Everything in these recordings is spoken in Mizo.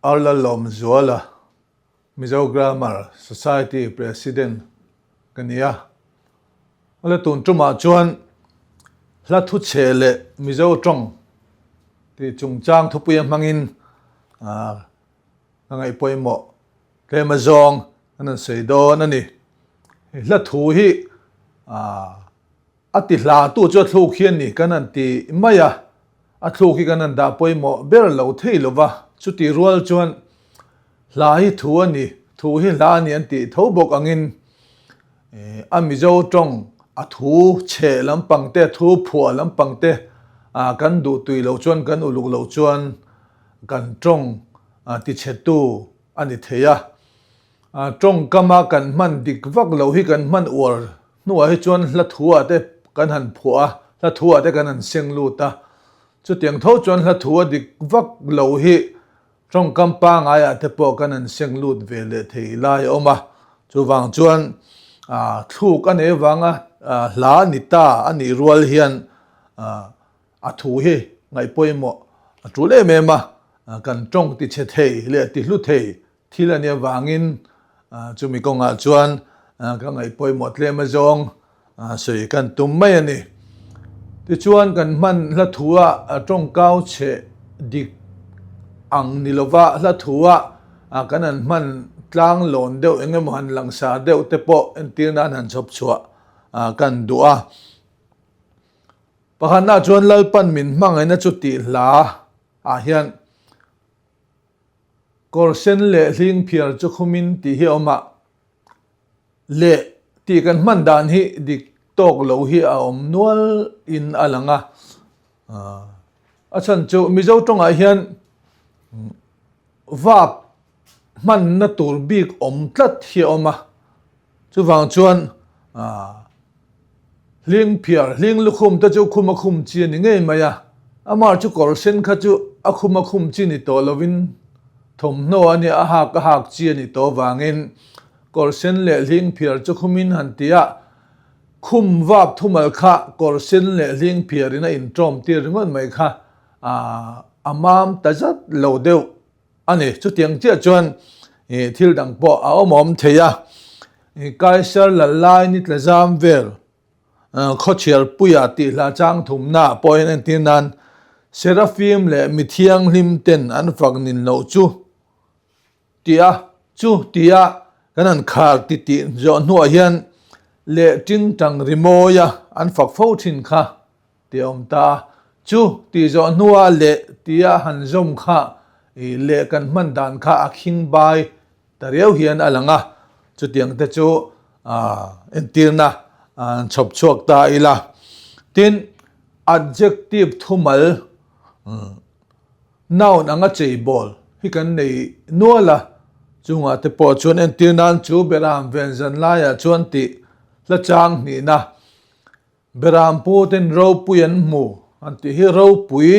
Arlalawmzuala, Mizo Grammar Society President ka ni a. Hla tun tumah chuan hla thu chhe leh Mizo tawng tih chungchang thupuia hmangin ka ngaih pawimawh tlem azawng an rawn sawi dawn a ni. Hla thu hi A ti hla tu chu a thluk hi a ni kan han ti mai a, a thluk hi kan han dah pawimawh ber lo thei lo va, chuti rual chuan hla hi thu a ni, thu hi hla a ni an tih tho bawk angin a Mizo tawng a thu chheh lampang te, thu phuah lampang te kan duh tui lo chuan kan uluk lo chuan kan tawng tichhetu a ni thei a. Tawngkama kan hman dik vak lo hi kan hman uar Hnuah hi chuan hla thuah te kan han phuah a, hla thuah te kan han seng lut a. Chutiang tho chuan hla thu a dik vak lo hi tawngkam pangaiah te pawh kan han seng lut ve leh thei lai a awm a. Chuvang chuan thluk a nei avanga hla ni ta a nih rual hian a thu hi ngaih pawimawh a tul em em a, kan tawng tichhe thei leh tihlu thei Thil a nih avangin chumi kawngah chuan ka ngaih pawimawh tlem azawng sawi kan tum mai a ni. Tichuan kan hman hla thua tawngkau chhe dik ang ni lova hla thua kan han hman tlang lawn deuh eng emaw han langsar deuh te pawh entir nan han chhawp chhuah kan duh a. Pakhatnaah chuan Lalpan min hmangaihna chu tih hla ah hian Kawr sen leh hling phiar chu khumin tih hi a awm a, leh tih kan hman dan hi dik tawk lo hi a awm nual in a lang a. A chhan chu Mizo tawngah hian vap hmanna tur bik awm tlat hi a awm a, chuvang chuan Hling phiar, hling lukhum te chu khum a khum chi a ni ngei mai a, amah chu kawr sen kha chu a khum a khum chi ni tawh lovin thawmhnaw a nia, a hak a hak chi a ni tawh avangin kawr sen leh hling phiar chu khumin han ti a, khum vap thumal kha kawr sen leh hling phiarin a inṭawm tir ringawt mai kha a mam ta zat lo deuh. A ni, chutiang chiah chuan thil dang pawh a awm awm thei a. Kaisar lal lai ni tla zam vel khawchhiarpuia tih hla chang thumna pawh hian entir nan Serafim leh mi thianghlim ten an fak nin loh chu tia chu tia kan han khar ti tih zawh hnuah hian leh tingtang rimawia an fak fo thin kha. Tih a awm ta a, chu tih zawh hnua leh tia han zawm kha i leh kan hman dan kha a khing bai ta riau hian a lang a, chutiang te chu entirna an chhawp chhuak ta ila. Tin, adjective thumal noun anga cheibawl hi kan nei nual a, chungah te pawh chuan entir nan chu Beram ven zan laiah chuan tih hla chang hnihna Beram puten ropui an hmu han tih hi ropui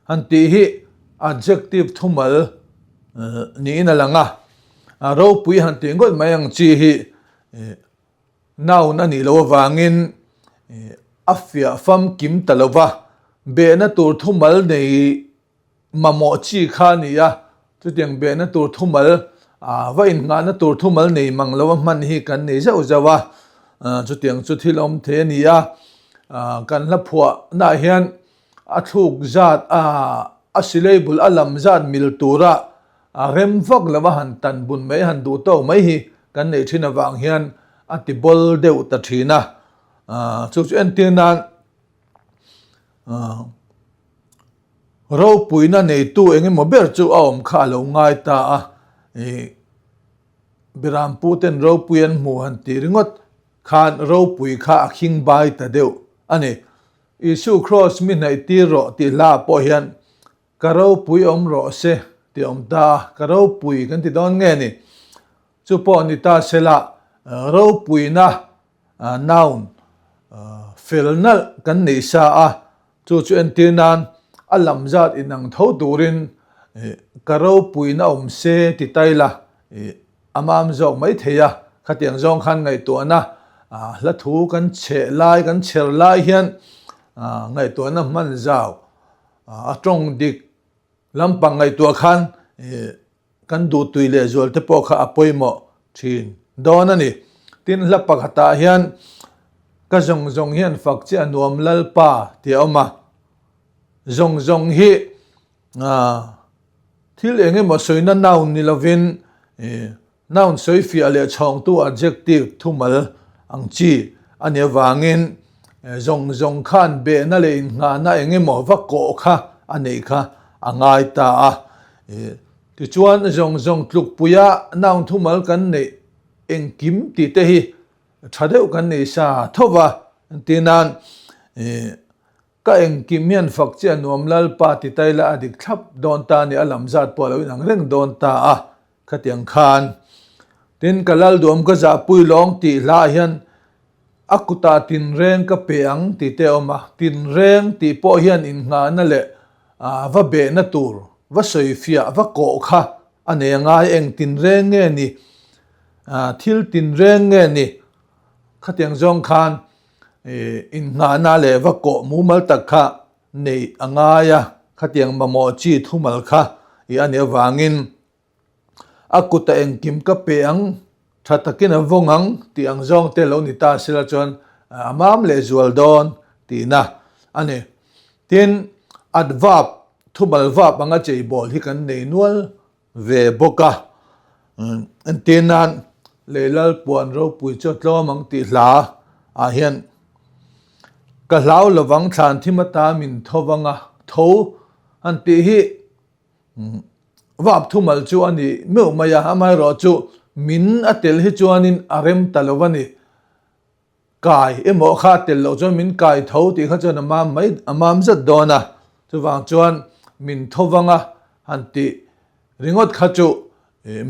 han tih hi adjective thumal niin a lang a, ropui han tih ngawt mai ang chi hi noun a nih loh avangin a fiah famkim ta lo va, behna tur thumal nei Mamawh chi kha a ni a, chutiang behna tur thumal, va innghahna tur thumal nei mang lo a hman hi kan nei zauh zauh a, chutiang chu thil awm thei a ni a, kan hla phuahnaah hian a thluk zat, a syllable a lam zat mil tura rem vak lo a han tan bun mai, han duh tawk mai hi kan neih thin avang hian a ti bawl deuh ta thin a, chu chu entir nan. Ropuina neitu eng emaw ber chu a awm kha a lo ngai ta a, ih Birampu ten ropui an hmu han tih ringawt khan ropui kha a khing bai ta deuh a ni. Isu Kraws mi hnaih tir rawh tih hla ah pawh hian ka ropui awm rawh se tih a awm ta a, ka ropui kan ti dawn nge ni? Chu pawh ni ta sela ropuina Noun fel nalh kan nei sa a, chu chu entir nan a lam zat inang tho turin ka ropuina awm se ti tai la a mam zawk mai thei a, khatiang zawng khan ngaihtuahna hla thu kan chheh lai kan chher lai hian ngaihtuahna hman zau a tawng dik lampang ngaihtuah khan. kan duhtui lehzual te pawh kha a pawimawh thin dawn a ni. Tin, hla pakhatah hian ka zawng zawng hian fak che a nuam Lalpa tih a awm a. Zawng zawng hi thil eng emaw sawina noun ni lovin Noun sawifiah leh chhawngtu adjective thumal ang chi a nih avangin zawng zawng khan behna leh innghahna eng emaw va kawh kha a neih kha a ngai ta a. Tichuan zawng zawng tlukpuia noun thumal kan neih engkim tih te hi tha deuh kan nei sa tho va, entir nan Ka engkim hian fak che a nuam Lalpa ti ta ila a dik thlap dawn ta a ni, a lam zat pawh a lo inang reng dawn ta a, khatiang khan. Tin, ka Lalduam ka zahpui lawng tih hlaah hian a kutah tinreng ka pe ang tih te a awm a, tinreng tih pawh hian innghahna leh va behna tur, va sawifiah, va kawh kha a nei a ngai, eng tinreng nge ni, thil tinreng nge ni, khatiang zawng khan Innghahna leh va kawh mumal tak kha neih a ngai a, khatiang mamawh chi thumal kha i a nih avangin a kuta engkim ka pe ang, tha takin a vawng ang tih ang zawng te lo ni ta sela chuan a mam leh zual dawn tihna a ni. Tin, adverb, thumal vap anga cheibawl hi kan nei nual ve bawk a. Entir nan Leilal puan ropui chu a tlawm ang tih hla ah hian ka hlau lovang thlan thim ata min tho vang a, tho han tih hi vap thumal chu a ni meuh mai a, amaherawh chu min a tel hi chuanin a rem ta lo a ni. Kai emaw kha tel loh chuan min kai tho tih kha chuan a mam mai a mam zat dawn a, chuvang chuan min tho vang a han tih ringawt kha chu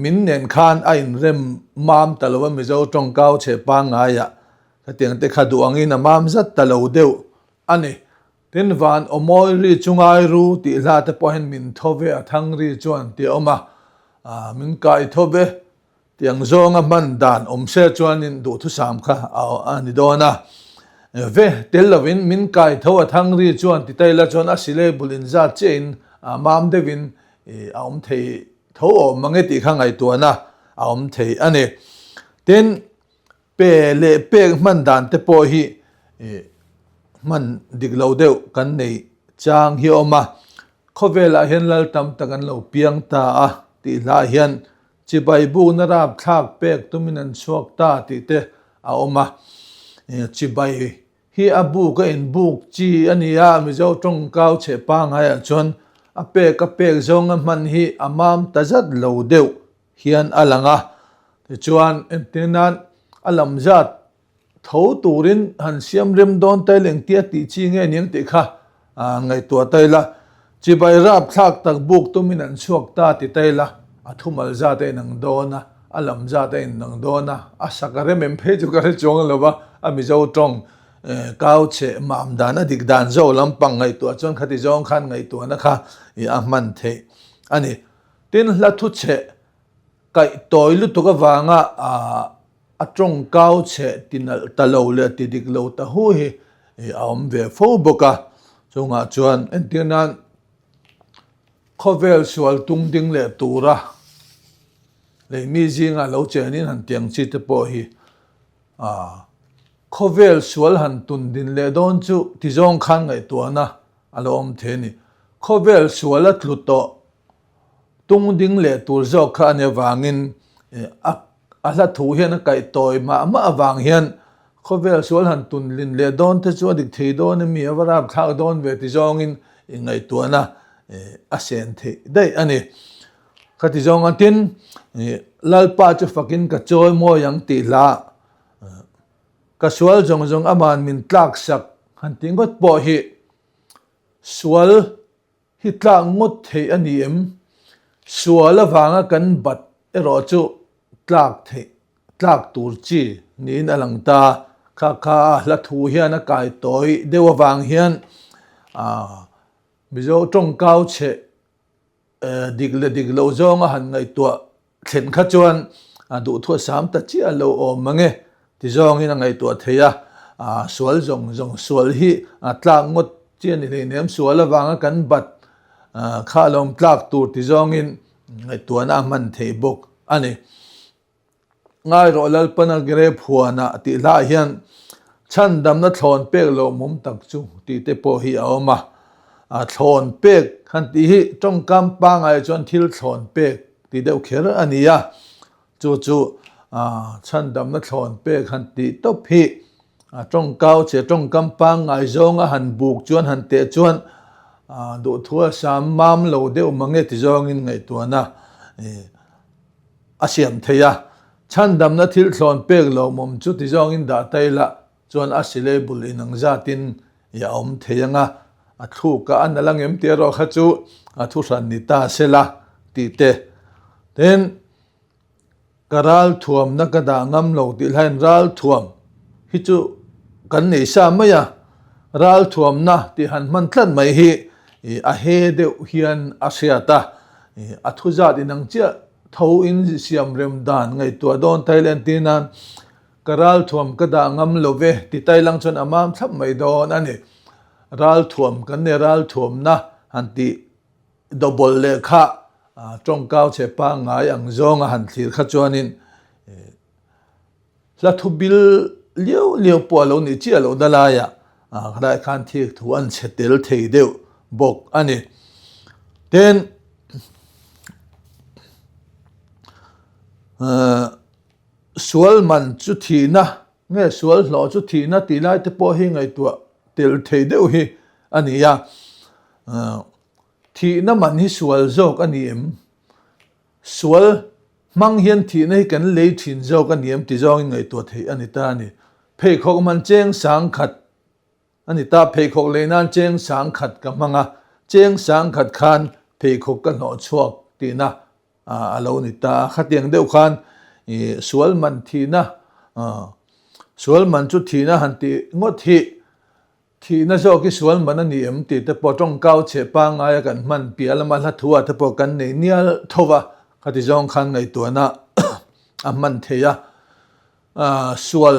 min nen khan a inrem mam ta lo a, Mizo tawngkau chhe pangngaiah khatiang te kha duh angin a mam zat ta lo deuh a ni. Tin van aw mawi ri chu ngai ru tih hla te pawh hian min tho ve a thang ri chuan tih a awm a, min kai tho ve Tiang zawnga hman dan awm se chuanin duhthusam kha a ni dawn a. Ve tel lovin min kai tho a thang ri chuan ti taila chuan a silebul inzat chiahin mam deuhin a awm thei tho awm mang e tih kha ngaihtuahna a awm thei a ni. Tin, pe leh pek hman dan te pawh hi hman dik lo deuh kan nei chang hi a awm a. Khawvelah hian lal tam tak an lo piang ta a tih hlaah hian Chibai bukna rapthlak pek tumin an chhuak ta tih te a awm a. Chibai hi a buk a inbuk chi a ni a, Mizo tawngkau chhe pangaiah chuan a pek a pek zawnga hman hi a mam ta zat lo deuh hian a lang a. Tichuan, entir nan a lam zat Tho turin han siam rem dawn ta ila engtia tih chi nge niang tih kha ngaihtuah ta ila, chibai rapthlak tak buk tumin an chhuak ta ti ta ila, a thumal zat a inang dawn a, a lam zat a inang dawn a, a sak a rem em phei chu ka hre chuang lo va, a Mizo tawng kau cheh mam dan a dik dan zo lampang ngaihtuah chuan khati zawng khan ngaihtuahna kha a hman theih a ni. Tin, hla thu cheh kaih tawi lutuk avanga A tawngkau chhe ti nalh ta lo leh ti dik lo ta hu hi a awm ve fo bawk a, chungah chuan entir nan khawvel sual tung ding leh tura lei mi zinga lo chenin han tiang chi te pawh hi khawvel sual han tun din leh dawn chu ti zawng khan ngaihtuahna a lo awm thei a ni. Khawvel sual a tlu tawh tung ding leh tur zawk kha a nih avangin a A hla thu hian a kaih tawi mah mah avang hian khawvel sual han tunlin leh dawn te chu a dik thei dawn emi a va rapthlak dawn ve ti zawngin ingaihtuahna a sen theih daih a ni. Khati zawng a tin Lalpa chu fakin ka chawi mawi ang tih hla ka sual zawng zawng aman min tlak sak han tih ngawt pawh hi sual Hi tlak ngawt theih a ni em? Sual avanga kan bat erawh chu tlak theih, tlak tur chi niin a lang ta. Kha kha a hla thu hian a kai tawi deuh avang hian Mizo tawngkau chhe dik leh dik loh zawnga han ngaihtuah thlen kha chuan a duhthu a sam ta chiah a lo awm mang e ti zawngin a ngaihtuah thei a, sual zawng zawng sual hi a tlak ngawt chi a ni hleinem, sual avanga kan bat kha a lo awm tlak tur ti zawngin. Ngaihtuahna a hman thei bawk a ni. Ngai rawh Lalpana grep huanah tih hlaah hian chhandamna thlawn pek lawmawm tak chu tih te pawh hi a awm a. A thlawn pek han tih hi tawngkam pangai chuan thil thlawn pek tih deuh kher a ni a. Chu chu chhandamna thlawn pek han tih tawp hi a tawngkau che tawngkam pangngai zawnga han buk chuan han teh chuan duhthu a sam mam lo deuh mange ti zawngin ngaihtuahna a siam thei a, chhandamna thil thlawn pek lawmawm chu ti zawngin dah ta ila chuan a silebul inang zatin i a awm thei ang a, a thluk a a nalh angem tih erawh kha chu a thuhran ni ta sela tih te. Tin, ka ralthuamna ka dah ngam lo tih hlain ralthuam hi chu kan nei sa mai a, ralthuamna tih han hman tlat mai hi a he deuh hian a hriat a, a thu zat inang chiah tho in siam rem dan ngaihtuah dawn Thailand tir nan ka ralthuam ka dah ngam lo ve ti tailang chuan a mam thlap mai dawn a ni. Ralthuam kan nei ralthuamna han tih double leh kha tawngkau chhe pangngai ang zawnga han thlir kha chuanin Hla thu bil liau liau pawh a lo nih chiah loh na laiah khalai khan thik thu an chhe tel thei deuh bawk a ni. Tin, sual man chu thihna nge sual hlawh chu thihna tih lai te pawh hi ngaihtuah tel thei deuh hi a ni a. Thihna man hi sual zawk a ni em? Sual hmang hian thihna hi kan lei thin zawk a ni em ti zawngin ngaihtuah theih a ni ta a ni. Pheikhawk man cheng sang khat a ni ta, pheikhawk lei nan cheng sang khat ka hmang a, cheng sang khat khan pheikhawk ka hnawh chhuak tihna a lo ni ta a. Khatiang deuh khan sual man thihna, sual man chu thihna han tih ngawt hi Thihna zawk hi sual man a ni em tih te pawh tawngkau chhe pangngaia kan hman piah lama hla thu ah te pawh kan nei nial tho va, khati zawng khan ngaihtuahna a hman thei a. Sual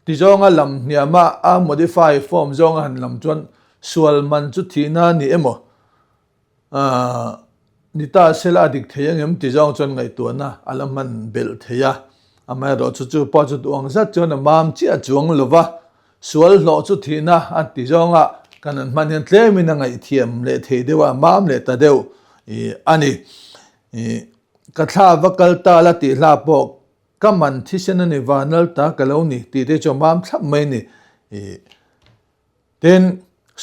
ti zawnga lam hniama a modify form zawnga han lam chuan sual man chu thihna a ni emaw? Ni ta sela a dik thei angem ti zawng chuan ngaihtuahna a la hman belh thei a, amaherawh chu chu pawh chu duh ang zat chuan a mam chiah chuang lo va, sual hlawh chu thihna a ti zawnga kan han hman hian tlemin a ngaihthiam leh thei deuh a, a mam leh ta deuh a ni. Ka thla va kal ta la tih hla pawh ka man thisen a ni vanal ta ka lo ni tih te chu a mam thlap mai a ni. Tin,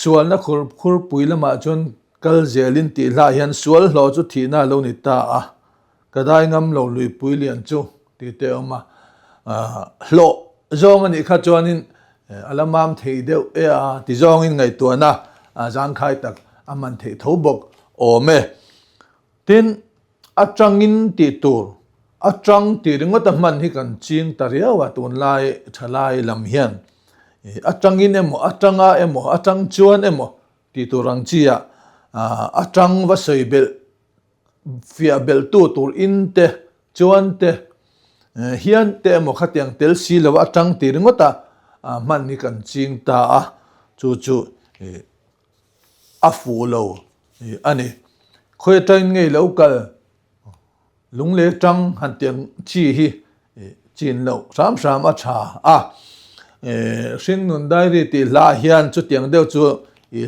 sualna khur khurpui lamah chuan kal zelin tih hlah hian sual hlawh chu thihna a lo ni ta a, ka dai ngam lo luipui lian chu tih te a awm a. Hlawh zawng a nih kha chuanin a la mam thei deuh e a ti zawngin ngaihtuahna zangkhai tak a man theih tho bawk awm e. Tin, Atangin tih tur, atang tih ringawt a hman hi kan ching ta riau a tunlai thalai lam hian. Atangin emaw, atanga emaw, atang chuan emaw tih tur ang chi ah atang va sawi belh, fiah belh tu tur in te, chuan te, hian te emaw khatiang tel si lo atang tih ringawt a hman hi kan ching ta a, chu chu a fuh lo a ni. Khawi atangin ngei lo kal lungle tang han tih ang chi hi chin loh hram hram a tha a. Hringnun diary tih hla hian chutiang deuh chu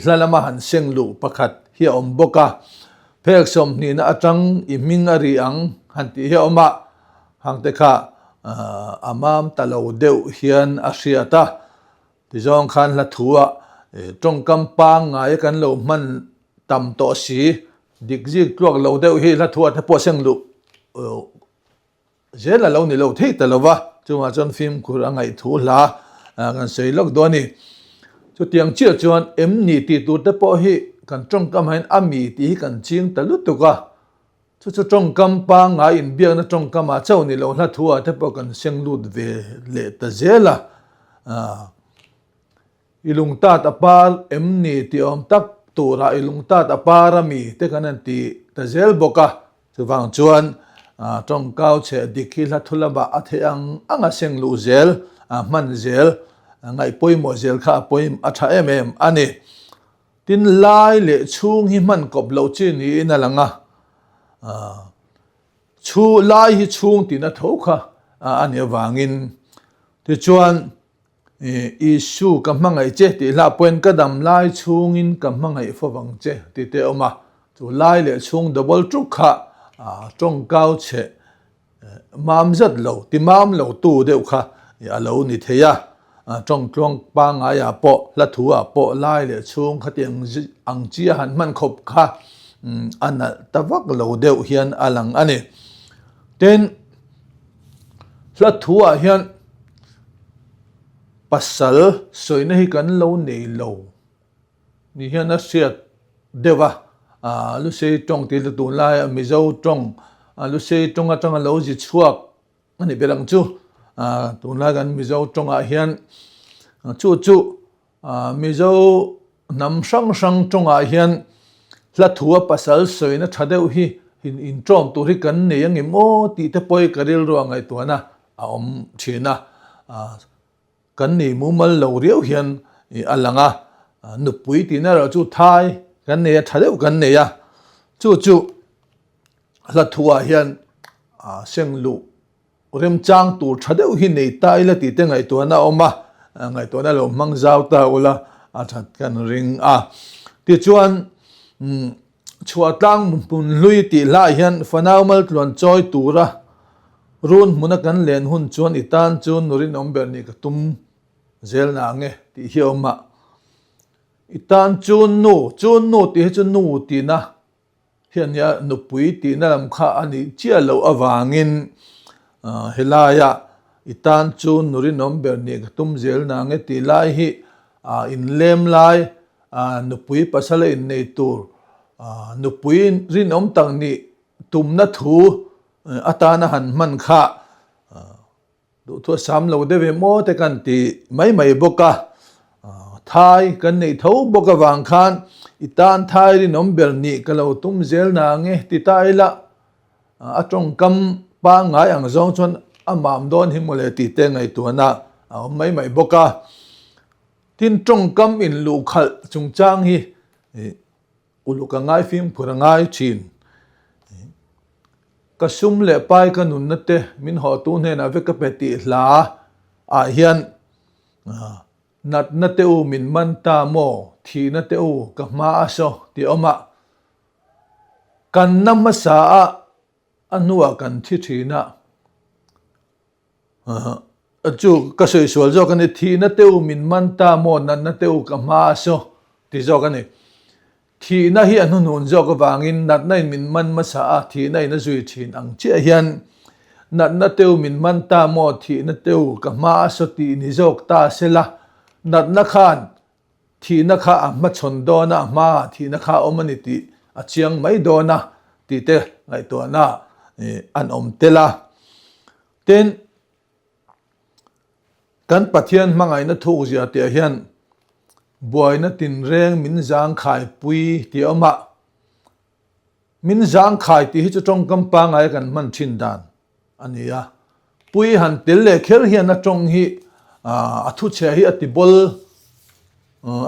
hla lama han seng luh pakhat hi a awm bawk a. Phek sawmhnihna atang i hming a ri ang han tih hi a awm a, hangte kha a mam ta lo deuh hian a hriat a. Tizawng khan hla thua tawngkam pangngai kan lo hman tam tawh si, dik zik tluak lo deuh hi hla thua te pawh seng luh zel a lo ni lo thei ta lo va, chungah chuan fimkhur a ngaih thu hla kan sawi lawk dawn a ni. Chutiang chiah chuan em ni tih tur te pawh hi kan tawngkam ah hian a mi tih hi kan ching ta lutuk a, Chu chu tawngkam pangngai inbiakna tawngkamah chauh ni lo hla thu-ah te pawh kan seng lut ve leh ta zel a. I lungtat a par em ni tih awm tak turah i lungtat a par a mi te kan han ti ta zel bawk a. Chuvang chuan tawngkau chheh dik hi hla thu lamah a theih ang ang a seng luh zel, a hman zel, ngaih pawimawh zel kha a pawim a tha em em a ni. Tin, lai leh chhung hi hman kawp loh chi niin a lang a. Chhu lai hi chhung tihna tho kha a nih avangin tichuan Isu ka hmangaih che tih hlah pawhin ka dam lai chhungin ka hmangaih fo vang che tih te a awm a, chu lai leh chhung double tuk kha tawngkau chhe mam zat lo, ti mam lo tu deuh kha a lo ni thei a, tawngtluang pangaiah pawh hla thu ah pawh lai leh chhung khatiang ang chi a han hman khawp kha a nalh ta vak lo deuh hian a lang a ni. Tin, hla thu ah hian pasal sawina hi kan lo nei lo ni hian a hriat deuh a, Lusei tawng tih chu tunlaia Mizo tawng Lusei tawng atanga lo zi chhuak a ni ber ang chu. Tunlai kan Mizo tawngah hian chu chu Mizo hnam hrang hrang tawngah hian hla thu a pasal sawina tha deuh hi inṭawm tur hi kan nei angem aw tih te pawh hi ka rilru a ngaihtuahna a awm thin a. Kan nei mumal lo riau hian a lang a, nupui tihna erawh chu thai kan nei a, tha deuh kan nei a, chu chu hla thuah hian seng luh remchang tur tha deuh hi nei ta ila tih te ngaihtuahna a awm a, ngaihtuahna lo hmang zau ta ula a that kan ring a. Tichuan Chhuahtlang hmun hlui tih hlaiah hian fanau maltluan chawi tura run hmuna kan len hun chuan i tan chu nu rinawm ber nih ka tum zel na ang e tih hi a awm a. I tan chu nu, chu nu tih hi chu nu tihna hi a nia, nupui tihna lam kha a nih chiah loh avangin helaia i tan chu nu rinawm ber nih ka tum zel na ang e tih lai hi inlem lai Nupui pasal a innei tur nupui rinawm tak nih tumna thu atana han hman kha duhthu a sam lo deuh em aw te kan ti mai mai bawk a. Thai kan neih tho bawk avang khan i tan thai rinawm ber nih ka lo tum zel na nge ti ta ila a tawngkam pangngai ang zawng chuan a mam dawn hi mawle tih te ngaihtuahna a awm mai mai bawk a. Tin, tawngkam inluhkhalh chungchang hi uluk a ngai fimkhur a ngai thin. Ka sum leh pai ka nunna te min hawhtu hnenah vek ka pe tih hla ah hian natna te u min man ta maw, thihna te u ka hma a saw tih a awm a. Kan na hmasa a a hnuah kan thi thin a. Chu ka sawi sual zawk a ni, thihna te u min man ta maw, natna te u ka hma a saw ti zawk a ni. Thihna hi a hnuhnun zawk avangin natna in min man hmasa a, thihna in a zui thin ang chiah hian natna te u min man ta maw, thihna te u ka hma a saw tih ni zawk ta se la, natna khan thihna kha a hmachhawn dawn a, a hmaah thihna kha a awm a ni tih a chiang mai dawn a tih te ngaihtuahna an awm tel a. Tin, kan Pathian hmangaihna thukzia tih hian buaina tinreng min zangkhaipui tih a awm a. Min zangkhai tih hi chu tawngkam pangngai kan hman thin dan a ni a. Pui han tel leh kher hian a tawng hi a thuchhia hi a ti bawl,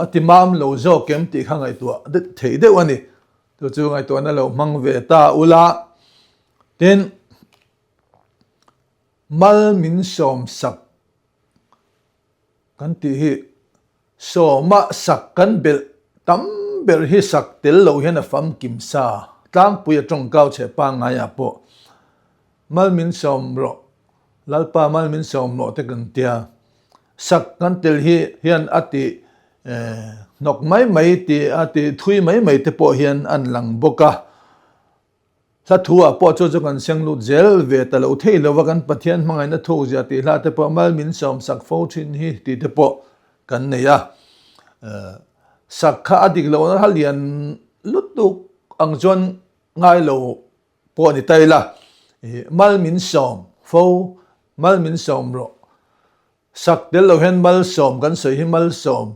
a ti mam lo zawk em tih kha ngaihtuah theih deuh a ni. Chu chu ngaihtuahna lo hmang ve ta ula. Tin, mal min sawm sak Kan tih hi sawma sak kan belh tam ber hi sak tel loh hian a famkim sa tlangpui a tawngkau chhe pangngaiah pawh mal min sawm rawh Lalpa mal min sawm rawh te kan tia sak kan tel hi hian a ti hnawk mai mai tih a ti thui mai mai te pawh hian an lang bawk a. Hla thu ah pawh chu chu kan seng lut zel ve ta lo thei lo va, kan Pathian hmangaihna thuk zia tih hla te pawh mal min sawm sak fo thin hi tih te pawh kan nei a. Sak kha a dik lohna kha lian lutuk ang chuan ngai lo pawh a ni ta ila, mal min sawm fo, mal min sawm rawh. Sak tel lo hian malsawm kan sawi hi malsawm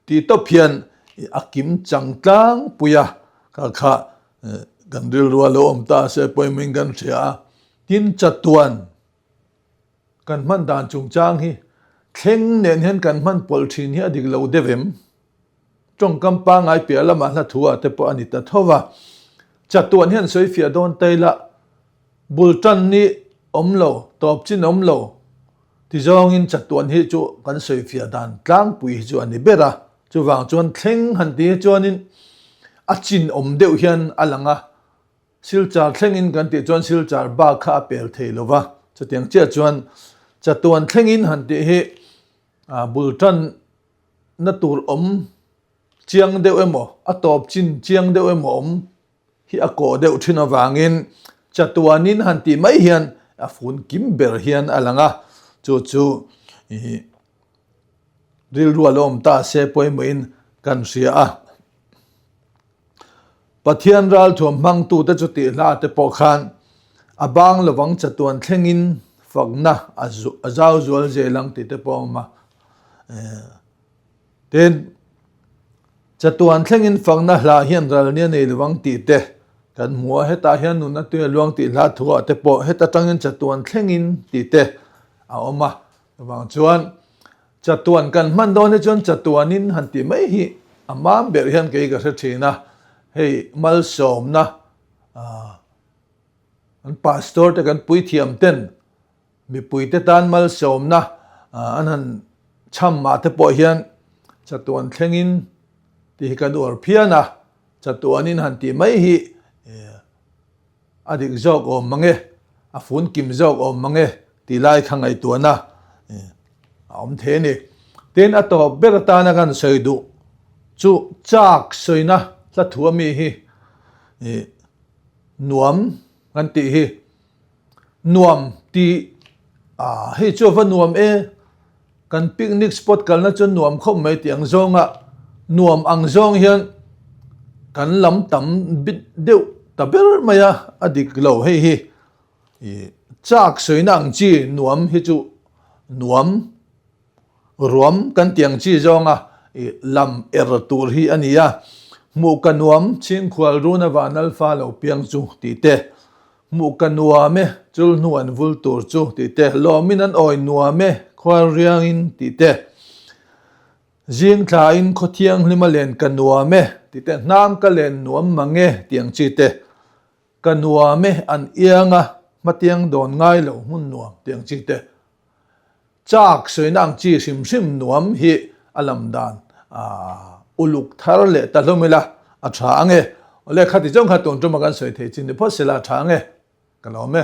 tih tawp hian a kim chang tlangpui a, kha kha kan rilru a lo awm ta se pawimawhin kan hria a. Tin, chatuan kan hman dan chungchang hi thleng nen hian kan hman pawlh thin hi a dik lo deuh em? Tawngkam pangngai piah lamah hla thu ah te pawh a ni ta tho va. Chatuan hian sawi fiah dawn ta ila. Bul tan ni awm lo, tawp chin awm lo ti zawngin chatuan hi chu kan sawifiah dan tlangpui hi chu a ni ber a. Chuvang chuan thleng han ti hi chuanin a chin awm deuh hian a lang a, Silchar thlengin kan tih chuan Silchar bak kha a pel thei lo va, chutiang chiah chuan chatuan thlengin han tih hi bul tanna tur awm chiang deuh emaw, a tawp chin chiang deuh emaw awm hi a kawh deuh thin avangin chatuanin han tih mai hian a fun kim ber hian a lang a, chu chu ih rilru a lo awm ta se pawimawhin kan hria a. Pathian ralthuam hmangtute chu tih hla te pawh khan a bang lovang chatuan thlengin fakna a zau zual zel ang tih te pawh a awm a. Tin, chatuan thlengin fakna hla hian ral nia nei lovang tih te kan hmu a, hetah hian nunna tui a luang tih hla thuah te pawh heta tangin chatuan thlengin tih te a awm a. Chuvang chuan chatuan kan hman dawn hi chuan chatuanin han tih mai hi a mam ber hian kei ka hre thin a, hei malsawmna an pastor te kan puithiam ten mipui te tan malsawmna an han chham mah te pawh hian chatuan thlengin tih hi kan uar phian a, chatuanin han tih mai hi A dik zawk awm mang e, a fun kim zawk awm mang e tih lai kha ngaihtuahna a awm thei a ni. Tin, a tawp ber atana kan sawi duh chu chak sawina hla thu ami hi nuam kan tih hi nuam tih hei chu a va nuam e. Kan picnic spot kalna chu nuam khawp mai tih ang zawnga nuam ang zawng hian kan lam tam bit deuh ta ber mai a, a dik lo hei hi ih chak sawina ang chi nuam hi chu nuam ruam kan tih ang chi zawnga ih lam er tur hi a ni a, hmuh ka nuam chhingkhual runa van alpha lo piang chu tih te. Hmuh ka nuam e, chul hnu an vul tur chu tih te, lawmin an awi nuam e, khual riangin tih te, zing thlain khaw thianghlima len ka nuam e tih te, hnam ka len nuam mang e tih ang chi te, ka nuam e an ianga hmatiang dawn ngai lo hmun nuam tih ang chi te. Chak sawina ang chi hrim hrim nuam hi a lam dan uluk thar leh ta hlawm ila a tha ang e. Awle khati zawng kha tun tuma kan sawi thei chin ni phawt sela a tha ang e. Ka lawm e.